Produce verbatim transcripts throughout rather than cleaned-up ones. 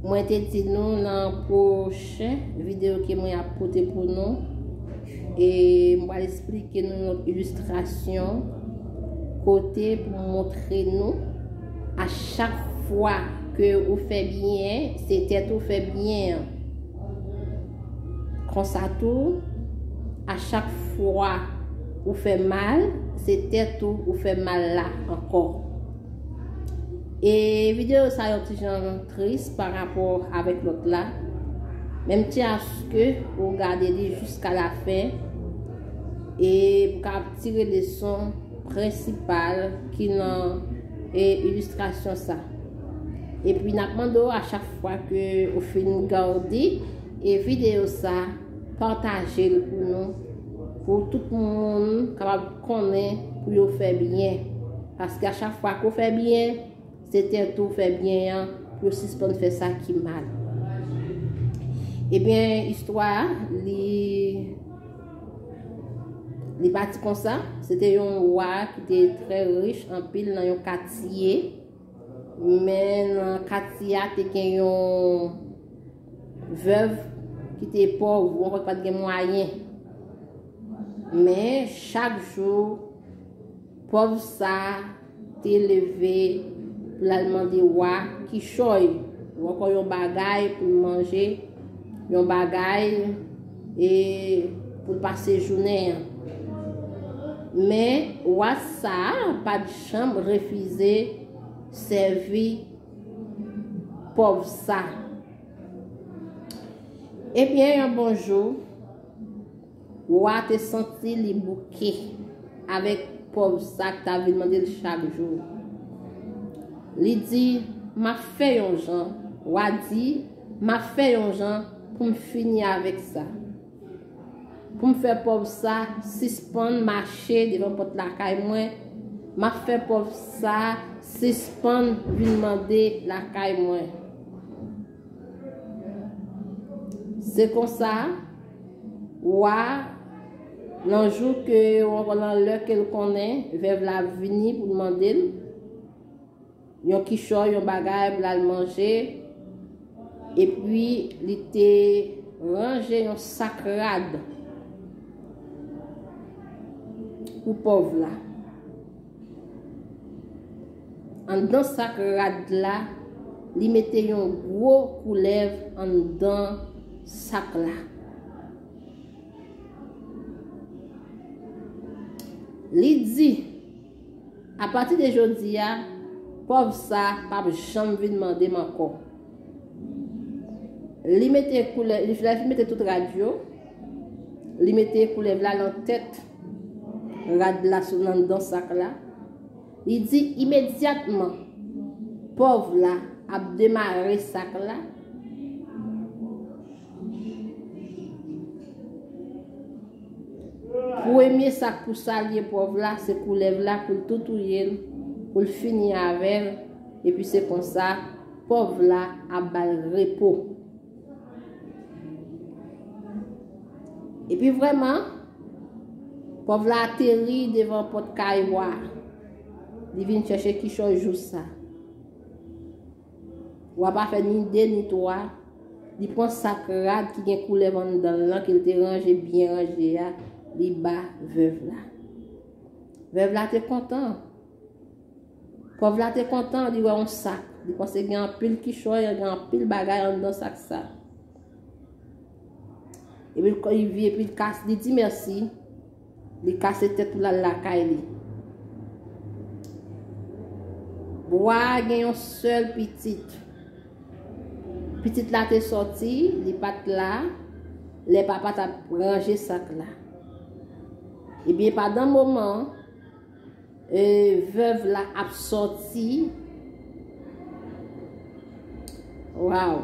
Mwen te di nou nan pwochen videyo ke mwen ap pote pou nou, e m pral esplike nou yon ilistrasyon kote pou montre nou a chak fwa ke ou fè byen, se tèt ou fè byen an. Konsa tou, a chak fwa ou fè mal, se tèt ou ou fè mal la ankò. E videyo sa yon ti jan tris pa rapò avèk lòt la. Menm ti aske ou gade li jiska la fen e pou ka tire leson prensipal ki nan e, ilistrasyon sa. Epi n ap mande w a chak fwa ke ou fin gade e videyo sa, pataje l pou nou, pou tout moun kapab konnen pou yo fè byen. Paske a chak fwa ke w fè byen, se tèt ou fè byen an, pou yo sispann fè sa ki mal. Ebyen, istwa a, li, li pati konsa. Se te yon wa ki te trè rich anpil nan yon katye. Men nan katye a te gen yon vèv ki te pòv, ou ankò ki pa t gen mwayen. Men chak jou, pòv sa te leve pou l al mande wa kichòy, ou ankò yon bagay pou l manje, yon bagay e pou l pase jounen an. Men wa sa a pa t janm refize sèvi pòv sa. Ebyen, yon bon jou, wa te santi li bouke avèk pòv sa k t ap vin mande l chak jou. Li di, "M ap fè yon jan," wa di, "M ap fè yon jan pou m fini avèk sa. Pou m fè pòv sa sispann mache devan pòt lakay mwen, m ap fè pòv sa sispann vin mande lakay mwen." Se konsa, wa, nan jou ke, ou ankò nan lè ke l konnen vèv la ap vini pou l mande l yon kichòy, yon bagay pou l al manje, epi li te ranje yon sak rad pou pòv la. Anndan sak rad la, li mete yon gwo koulèv anndan sak la. Li di, "Apati de jodi a, pòv sa p ap janm vin mande m ankò." Li mete koulèv, li fin mete tout rad yo, li mete koulèv la nan tèt rad la sou anndan sak la. Li di imedyatman pòv la ap demare sak la, premye sa k pou salye pòv la, se koulèv la pou l tou touye l, pou l fini avè l, epi se konsa pòv la ap ba l repo. Epi vrèman, pòv la ateri devan pòt kay wa a. Li vin chèche kichòy jou sa. Wa pa fè ni de ni twa, li pran sak rad ki gen koulèv anndan l lan, ke l te ranje byen ranje a, li ba vèv la. Vèv la te kontan. Pòv la te kontan, li wè yon sak. Li panse gen anpil kichòy, gen anpil bagay anndan sak sa. Epi l, li vye, epi l kas, li di mèsi. Li kase tèt pou l al lakay li. Wa a gen yon sèl pitit. Pitit la te sòti, li pa t la, lè papa t ap ranje sak la. Ebyen, pandan moman, e, vèv la ap sòti. Waw.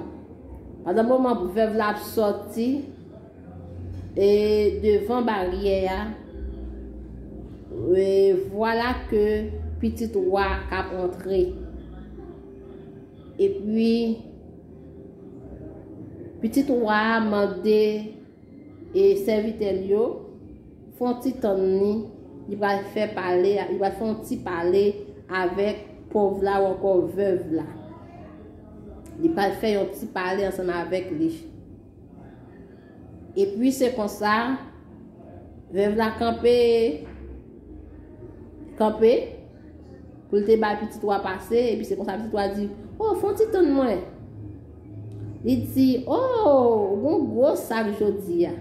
Pandan moman vèv la ap sòti, e, devan baryè a, e, vwala ke pitit wa k ap antre. Epi, pitit wa a mande e sèvitè l yo, fè yon ti tann li, li pral fè pale, li pral fè yon ti pale avèk pòv la ou ankò vèv la. Li pral fè yon ti pale ansanm avèk li. Epi se konsa, vèv la kanpe, kanpe, pou l te bay pitit wa pase, epi se konsa pitit wa di, "O, fè yon ti tann mwen." Li di, "O, ou gon gwo sak jodi a.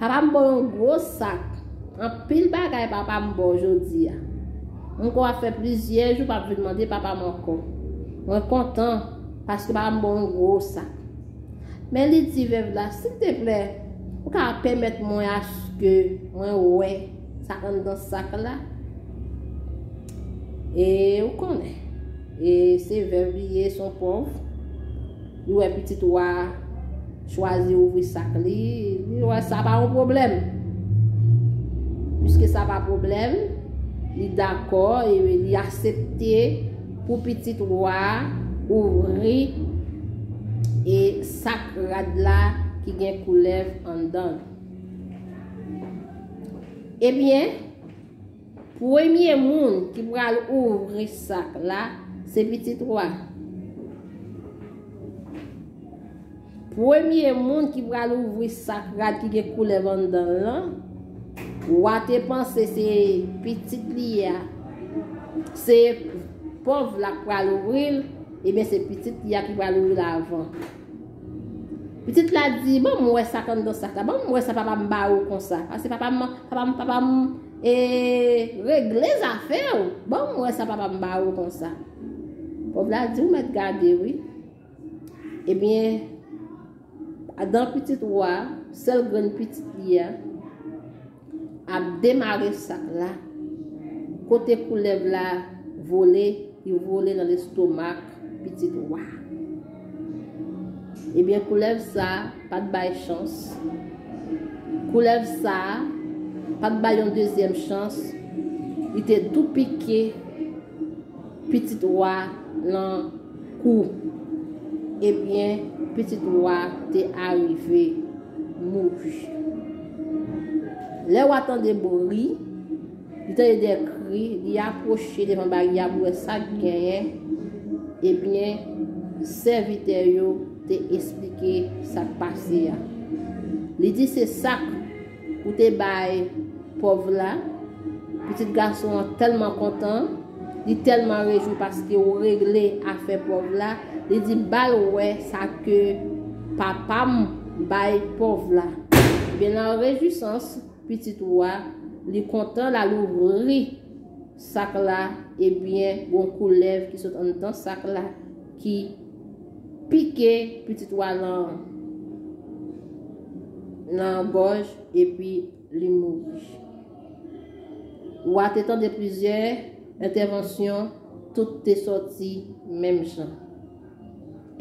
Papa m ba w yon gwo sak. Anpil bagay papa m ba w jodi a. Mwen kwè w ap fè plizyè jou p ap vin mande papa m ankò. Mwen kontan paske papa m ba w yon gwo sak." Men li di vèv la, "Silteplè, ou ka pèmèt mwen aske mwen wè sa k anndan sak la?" E ou konnen, e se vèv li ye, se yon pòv. Li wè pitit wa chwazi ouvri sak li, li wè sa pa yon pwoblèm. Piske sa pa pwoblèm, li dakò e li aksepte pou pitit wa ouvri e sak rad la ki gen koulèv anndan l. Ebyen, premye moun ki pral ouvri sak la, se pitit wa. Premye moun ki pral ouvri sak rad ki gen koulèv anndan l lan, wa te panse se pitit li a, se pòv la k pral ouvri l, ebyen se pitit li a ki pral ouvri l avan. Pitit la di, "Ban m wè sa k anndan sak la, ban m wè sa papa m ba ou konsa. Paske papa m, papa m, papa m, e, regle zafè w. Ban m wè sa papa m ba ou konsa." Pòv la di, "Ou mèt gade, wi." Ebyen, adan pitit wa, sèl grenn pitit li a, ap demare sak la. Kote koulèv la vole, li vole nan lestomak pitit wa. Ebyen, koulèv sa pa t bay chans. Koulèv sa pa t bay yon dezyèm chans. Li te tou pike pitit wa lan kou. Ebyen, pitit wa te arive mouri. Lè wa tande bri, li tande de kri, li apwoche devan baryè a pou wè sa k genyen. Ebyen, sèvitè yo te esplike sa k pase a. Li di, "Se sak ou te bay pòv la." Pitit gason an tèlman kontan, li tèlman rejwi paske ou regle afè pòv la. Li di, "Ba l wè sa ke papa m bay pòv la." Ebyen, nan rejwisans pitit ou a, li kontan, l al ouvri sak la, ebyen, gon koulèv ki sot anndan sak la, ki pike pitit wa lan, lan gòj, epi li mouri. Wa te tande plizyè entèvansyon, tout te sòti menm jan.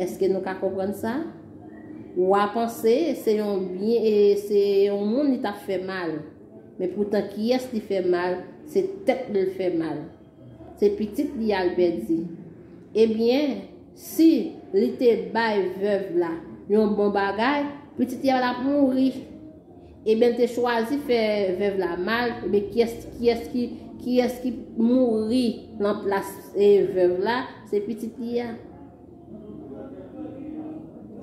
Èske nou ka konprann sa? Wa panse se yon byen, e se yon moun li t ap fè mal. Men poutan, kiyès li fè mal? Se tèt li l fè mal. Se pitit li a l pèdi. Ebyen, si li te bay vèv la yon bon bagay, pitit li a pa t ap mouri. Ebyen, li te chwazi fè vèv la mal. Ebyen, kiyès, kiyès ki, kiyès ki mouri nan plas, e, vèv la? Se pitit li a.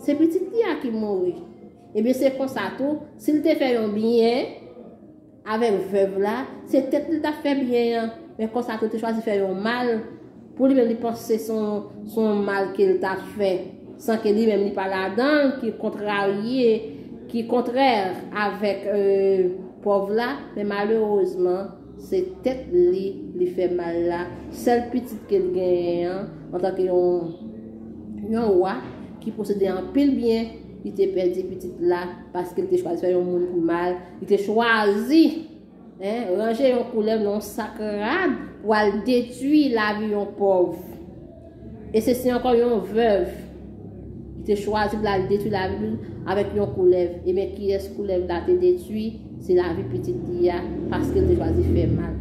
Se pitit li a ki mouri. Ebyen, se konsa tou, si l te fè yon byen avèk vèv la, se tèt li t ap fè byen an. Men konsa tou, li te chwazi fè yon mal pou li menm, li panse se yon, se yon mal ke l t ap fè, san ke li menm li pa ladan l, ki kontrarye, ki kontrè avèk, e, pòv la. Men malerezman, se tèt li, li fè mal la. Sèl pitit ke l genyen an, antanke yon, yon wa ki posede anpil byen, li te pèdi pitit la paske l te chwazi fè yon moun mal. Li te chwazi, en, ranje yon koulèv nan yon sak rad pou al detwi lavi yon pòv. E sesi ankò yon vèv. Li te chwazi pou l al detwi lavi l avèk yon koulèv. Ebyen, kiyès koulèv la te detwi? Se lavi pitit li a, paske l te chwazi fè mal.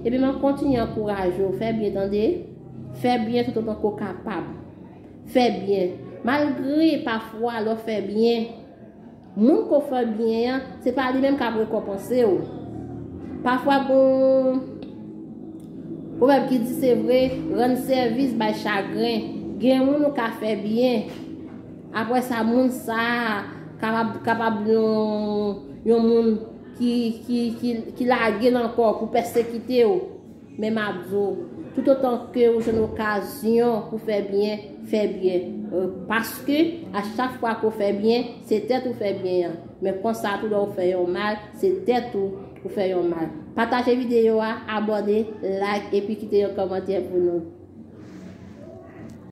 Ebyen, m ap kontinye ankouraje w, fè byen, tande. Fè byen toutotan ke w kapab. Fè byen. Malgre pafwa, lè w fè byen, moun ke w fè byen an, se pa li menm k ap rekonpanse w. Pafwa, gon pwovèb ki di, se vre, rann sèvis bay chagren. Gen moun ou ka fè byen, Apre sa, moun sa a kapab, kapab yon, yon moun ki, ki, ki, ki lage l ankò pou pèsekite w. Men m ap di w, toutotan ke ou jwenn okazyon pou fè byen, fè byen. Euh, paske a chak fwa ke w fè byen, se tèt ou fè byen an. Men konsa, tou lè w fè yon mal, se tèt ou ou fè yon mal. Pataje videyo a, abòne, like, epi kite yon kòmantè pou nou.